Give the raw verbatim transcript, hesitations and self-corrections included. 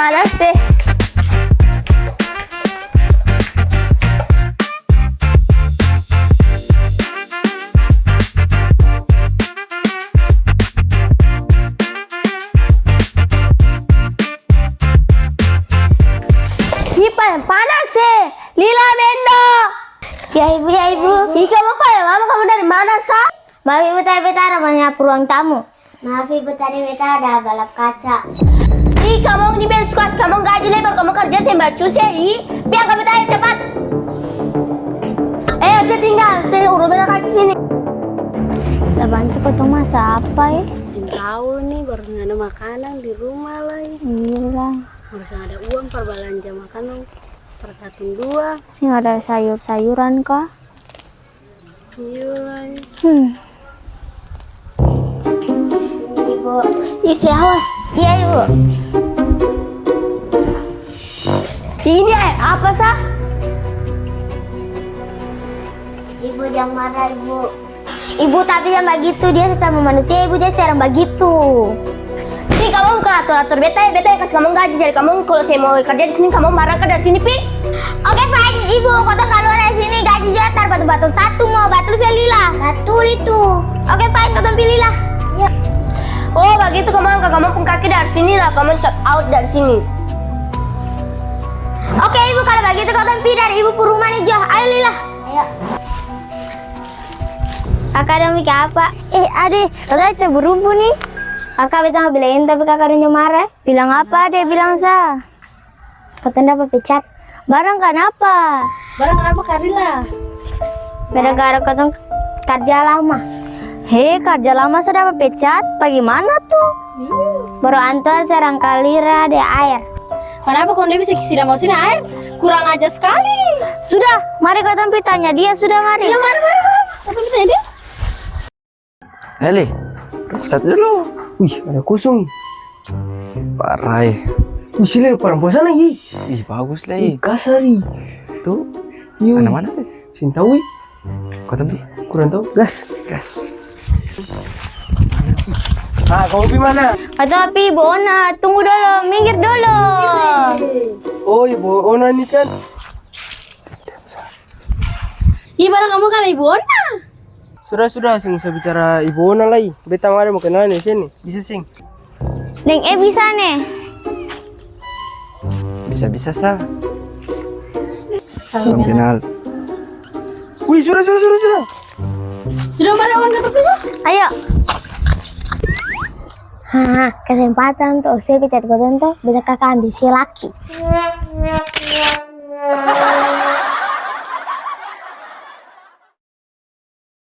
Panas e. Ini paleng panas e. Lila, Bendo. Ya, Ibu, ya, Ibu. Ih, kamu paleng lama, kamu dari mana, sa? Maaf, Ibu, tadi beta ada banyak ruang tamu. Maaf, Ibu, tadi beta ada balap kaca. Ih, kamong ni beta su kas kamong gaji lai, baru kamong karja seng bacus e, ih. Pi angka beta aer capat. Eh, bisa tinggal, sini, urus beta kaki sini. Sabantar, katong masa apa e? Seng tau ni, baru seng ada makanan di rumah lai. Iya lai. Baru seng ada uang par balanja makanan par katong dua. Seng ada sayur-sayuran ka? Iya lai. Hmm. Ibu. Isi, awas. Iya, Ibu. Ini aer apa, sa? Ibu, jang marah, Ibu. Ibu, tapi jang bagitu, dia sesama manusia, Ibu, jang serang bagitu. Pi, kamong ka ator-ator beta e, beta yang kas kamong gaji, jadi kamong kalo seng mau karja di sini, kamong barangkat dari sini, pi. Oke, fine, Ibu, kotong kaluar dari sini, gaji jua tar batul-batul satu, mau batul se Lila? Batul itu. Oke, fine, kotong pi Lila. Iya. Oh, bagitu kamong angka kamong pung kaki dari sini lah, kamong cat out dari sini. Oke, Ibu, kalo bagitu kotong pi dari Ibu pung rumah ni jua. Ayo, Lila. Ayo. Kaka dong biking apa? Eh, ade, kaka cabut rumput ni. Kaka beta mo bilang ini, tapi kaka dong jua marah. Bilang apa, ade? Bilang sa. Katong dapa pecat. Barang kanapa? Barang kanapa, Karila? Gara-gara katong karja lama. He, karja lama sa dapa pecat? Bagimana tu? Iya. Baru antua serang Kalira deng aer. Kanapa kong dia bisa sida mau sini aer? Kurang ajar skali. Sudah, mari katong pi tanya dia, sudah mari. Iya, mari, mari, mari. Katong pi tanya dia. Eli, rokok satu dulu. Wih, ada kosong. Parah e. Wih, sini ada parampuang sana, Yi. Ih, bagus lai. Ih, kasar, Yi. Tu, anak mana tu? Seng tau, Yi. Kotong pi. Kurang tau. Gas. Gas. Ah, kau pi mana? Katong pi Ibu Ona. Tunggu dolo, minggir dolo. Oh, Ibu Ona ni kan. Ih, barang kamu kala Ibu Ona. Sudah, sudah, seng usah bicara Ibu Ona lai. Beta mari mo kenalan deng sini. Bisa seng? Deng e bisa ne. Bisa-bisa sa. Salam kenal. Wih, sudah, sudah, sudah, sudah. Sudah, mari, awan, sudah, sudah. Ayo. Ha, kesempatan tu, ose pecat kotong tu, beta kaka ambil se laki.